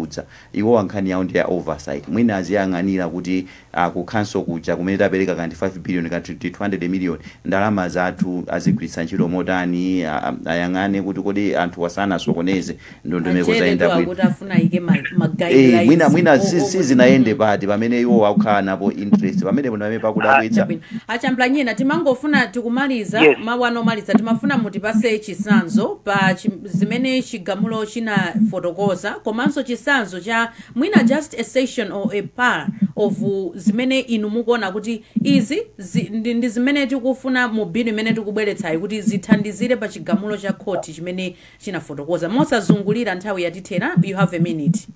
iwowa. Nkhani yawo ndi ya oversight. Mwina aziyang'anira kuti ku council kuja kumene tapereka kanti 5 billion, kanti 200 million, ndalama zathu azigwiritsa ntchito motani, ayang'ane kuti kodi anthu wasanasokoneze ndondomeko zayenda bwino. Akuti afuna ayike ma guidelines. Mwina sizinayende pati pamene iwo akukhala napo interest pamene pamene pakudabwitsa. Achambulanyina, timangofuna tikumaliza. Yes. Mawu ano omaliza, timafuna mutipase chisanzo pa zimene chigamulo chinafotokoza, komanso chisanzo cha mwina just a section or a part of zimene inu mukuona kuti izi ndi zimene tikufuna mu bill imene tikubweretsayi kuti zithandizire pa chigamulo cha khoti chimene chinafotokoza. Mosazungulira, nthawi yatithera. You have a minute.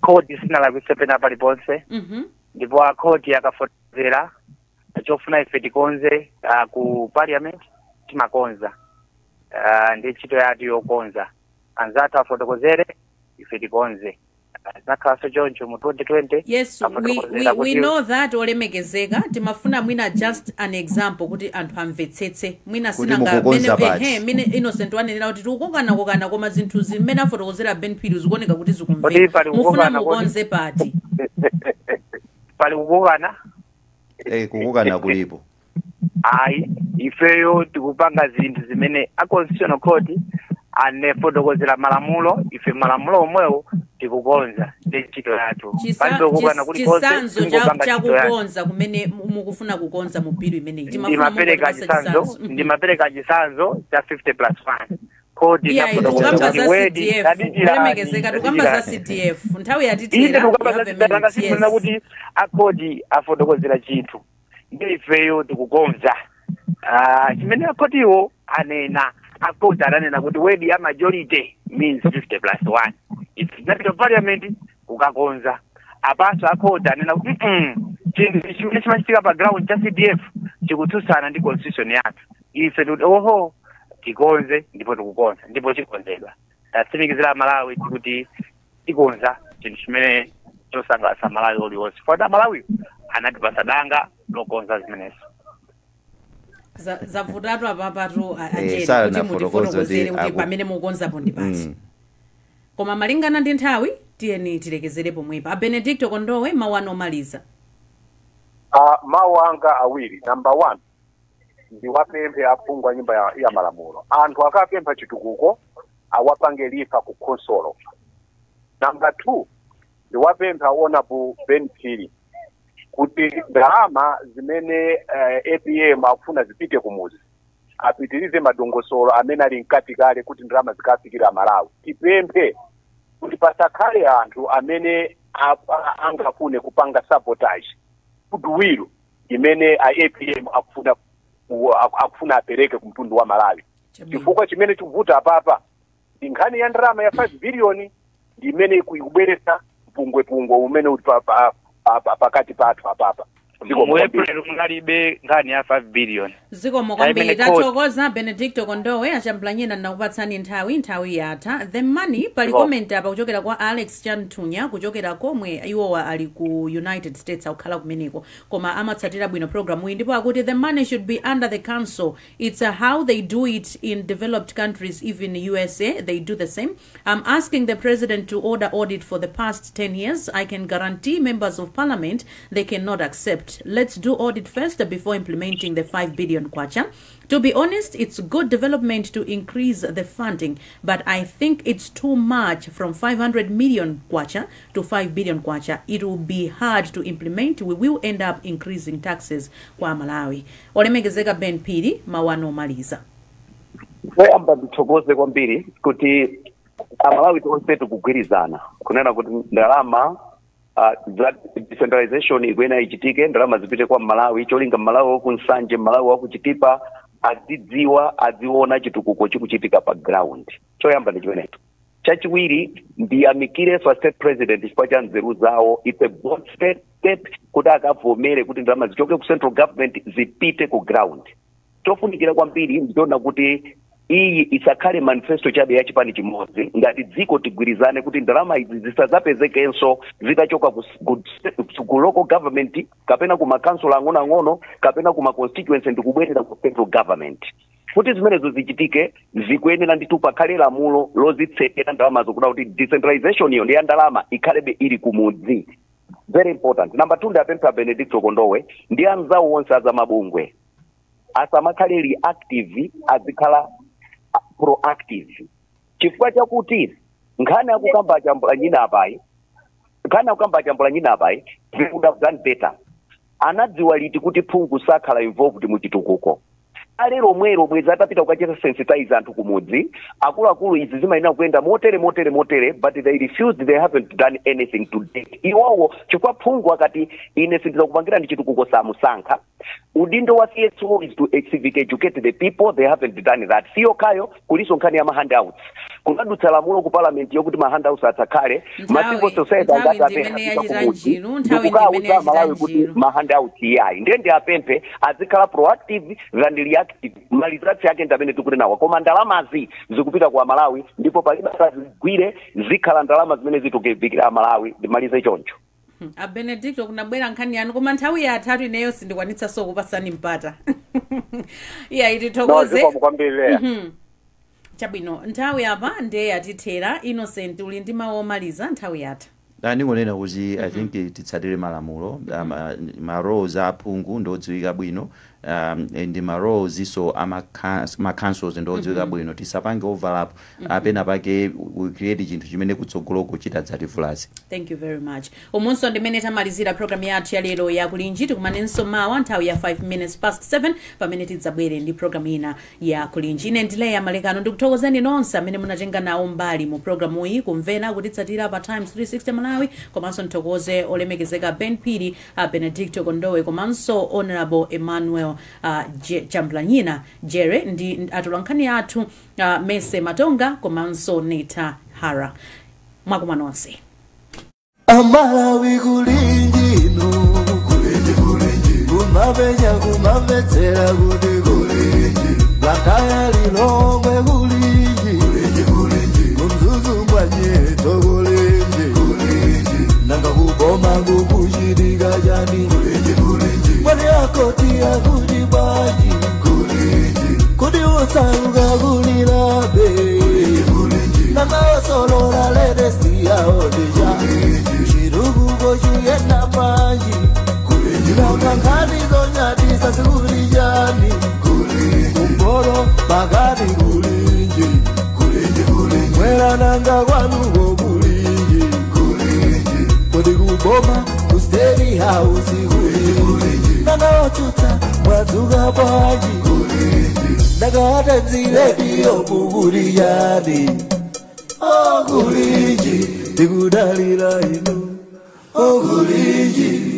Khoti sinalakwitse pena paliponse. Ndipo akhoti akafotokozera chofuna ife tikonze ku parliament timakonza. Ndi ntchito yathu yokonza. Anzathu afotokozere, ife tikonze. Zinakhalanso choncho mu 2020. Yes, we know that, olemekezeka. Timafuna mwina just an example kuti anthu amvetsetse mwina. Kuti Sinanga mukukonza pati. Ehe, mene Innocent wanenera kuti tikukokana-kokana, koma zinthu zimene afotokozera Ben Phiri zikuoneka kuti Kodi zikumveka. pali Mufuna kukokana kodi? mukonze pati? Pali kukokana? Kukokana kulipo. Ayi, ifeyo tikupanga zinthu zimene a Constitutional Court anefotokozera malamulo, ife malamulo omwewo tikukonza, ndi ntchito yathu. Palibe kukokana kulikonse. Chisanzo Tingopanga ntchito yathu. Chakukonza kumene mukufuna kukonza mu bill imeneyi, timafuna Ndimapereka mungotipasa chisanzo. chisanzo. Ndimapereka chisanzo cha 50 plus 1. Kodi Iya, nafotokoza tikukamba kuti za wedi CDF. tadikirani, Olemekezeka, tikukamba za tadikirani. CDF. Nthawi Ine yatithera. tikukamba You za have a CDF, minute, simunena yes. kuti akhoti afotokozera chinthu, ndi ifeyo tikukonza. Ah, chimene akhotiwo anena, akhoti ananena kuti word ya majority means 50 plus 1. It's not of parliament kukakonza. Apanso akhoti anena kuti chinthu chimene chimachitika pa ground cha CDF chikutsutsana ndi constitution yathu. Ife tikuti oho, tikonze, ndipo tikukonza, ndipo chikonzedwa. Tatsimikizira Malawi kuti tikonza chinthu chimene chosangalatsa Malawi uliwonse, fota Malawi anatipasa danga lokonza zimenezo. Zavutatu apapatu, ajeni Sala kuti nafotokoza mutifotokozere kuti kuti pamene mukukonzapo ndi pati. Koma malingana ndi nthawi, tiyeni tilekezere pomwepa. A Benedicto Kondowe, mawu anu omaliza. Mawu anga awiri. Number one, ndiwapemphe aphungu a nyumba ya malamulo, anthu akapempha chitukuko awapange refer ku khonsolo. Number two, ndiwapempha Honorable Ben Phiri kuti ndalama zimene APM akufuna zipite kumuzi, apitirize madongosolo amene ali mkati kale kuti ndalama zikafikira Malawi. Tipemphe kuti pasakhale anthu amene angafune kupanga sabotage goodwill imene a APM akufuna apereke ku mtundu wa Malawi, chifukwa chimene chikuvuta apapa ndi nkhani ya ndalama ya 5 billion, ndi imene ikubweretsa mpungwepungwe umene uli pakati pathu apapa. Zikomo Mu kwambiri. April munalibe nkhani ya 5 billion. Zikomo Nthawi kwambiri. imene court- Tathokoza, Benedicto Kondowe. Achampulanyena, nakupatsani nthawi, nthawi yatha. The money pali Zikomo. comment apa kuchokera kwa Alex Chanthunya, kuchokera komwe iwowa ali ku United States, akukhala kumeneko, koma amatsatira bwino programu iyi, ndipo akuti the money should be under the council. It's how they do it in developed countries. Even USA, they do the same. I'm asking the president to order audit for the past 10 years. I can guarantee members of parliament they cannot accept. Let's do audit first before implementing the 5 billion kwacha. To be honest, it's good development to increase the funding, but I think it's too much, from 500 million kwacha to 5 billion kwacha. It will be hard to implement. We will end up increasing taxes kwa Malawi. Olemekezeka Ben Phiri, mawu anu omaliza. Poyamba ndithokoze kwambiri kuti Amalawi tonse tikugwirizana kunena kuti ndalama za decentralization ikuyenera ichitike, ndalama zipite kwa Malawi, cholinga Malawi waku Nsanje, Malawi waku Chitipa azidziwa, aziona chitukuko chikuchitika pa ground. Choyamba ndi chimenecho. Chachiwiri, ndiyamikire fa state president chifukwa cha nzeru zawo. It's a bold step kuti akavomere kuti ndalama zichoke ku central government zipite ku ground. Chofunikira kwambiri ndichoona kuti iyi isakhale manifesto chabe ya chipani chimodzi. Ngati dziko tigwirizane kuti ndalama izi zisadzapezekenso zitachoka ku local government kapena ku makhansolo ang'onoang'ono kapena ku ma constituency ndikubwerera ku central government. Kuti zimenezo zichitike, zikuyenera ndithu pakhale lamulo lozitsekera ndalamazo, kuda kuti decentralization iyo ndi ya ndalama ikhalebe ili kumudzi. Very important. Number two, ndapempha Benedicto Kondowe ndi anzawo onse azamabungwe asamakhale reactive, azikhala proactive, chifukwa chakuti nkhani akukamba achambula apayi, nkhani akukamba achambula nyina apayi, they would have done better. Anadziwa liti kuti phungu sakhala involved mu chitukuko? Ale lomwero bwezi atapita kukachita sensitize anthu kumudzi, akuluakulu, izi zimayenera kuyenda motere, motere, motere, but they refused. They haven't done anything to date iwowo, chifukwa phungu akati ine sindizakupangira ndi chitukuko, samusankha. Udindo wa CSO is to civic educate the people. They haven't done that. Siyo kuliso nkhani ya ma handouts. Kunadutsa lamulo ku parliament yokuti ma handouts atsakhale. Ma civil society Nthawi angati ndi imene apempha yachita kumudzi njiru, nthawi ndi imene ndikukawuza yachita Malawi kuti njiru. ma handouts iyayi. Ndiye ndiapemphe azikhala proactive than reactive. Ma results yake ndi amene tikuti nawo, koma ndalamazi zikupita kwa Malawi ndipo palibe asazigwire. Zikhala ndalama zimene zitukivikira Amalawi. Ndimalize choncho. A Benedicto, kunabwera nkhani yanu, koma nthawi yatatu, ineyo sindikwanitsa so kupasani mpata. Iya, No, itithokoze. zikomo kwambiri, Leya. Chabwino, nthawi apa ndiye yatithera. Innocent, uli ndi mawu omaliza? Nthawi yatha. Ndingonena kuti I think titsatire malamulo, ma roles a aphungu ndodziwika bwino. Ndi ma roles iso ama ma councils ndodziwika bwino. Tisapange overlap apena pake we create chinthu chimene kutsogoloko chitadzativulaze. Thank you very much. Umunso ndimene tamalizira program yathu ya lero ya Kulinji. Tikumanenso mawa nthawi ya 5 minutes past 7 pamene tidzabwere ndi program ina ya Kulinji. Ine ndileya Malekano, ndikuthokozeni nonse amene munatenga nawo mbali mu programu iyi, kumvera, kutitsatira pa Times 360 Malawi. Komanso nthokoze olemekezeka Ben Phiri, Benedicto Kondowe komanso Honorable Emmanuel Champlanyina Jere ndi atolankhani athu Mese Matonga komanso Neta Hara. Mwakuma nonse. Amalawi, kulinjino, kulinji, kulinji, kumapenya, kumamvetsera kuti kulinji, Blantyre, Lilongwe, kulinji, kulinji, kulinji, kuMzuzu mwanyeto, kulinji, kulinji, nanga kuboma kukuchitika chani? Kulinji, kulinji, mwani akoti akuti bwanji? Kulinji, kuti usauka kulilabe? Kulinji, nanga osolola ledesiyaodija chitukuko chiyenda bwanji? Nanga nkhani zonyadisa zikulijani? Kumporo, pakati, kulinji, mwera, nanga kwanuko kulinji? Kodi kuboma ku State House kulinji? Nanga otsutsa mwadzuka bwanji? Nanga atadzilediyo kukuliyani? Oh, kulinji, tikudalira inu. Oh, kulinji.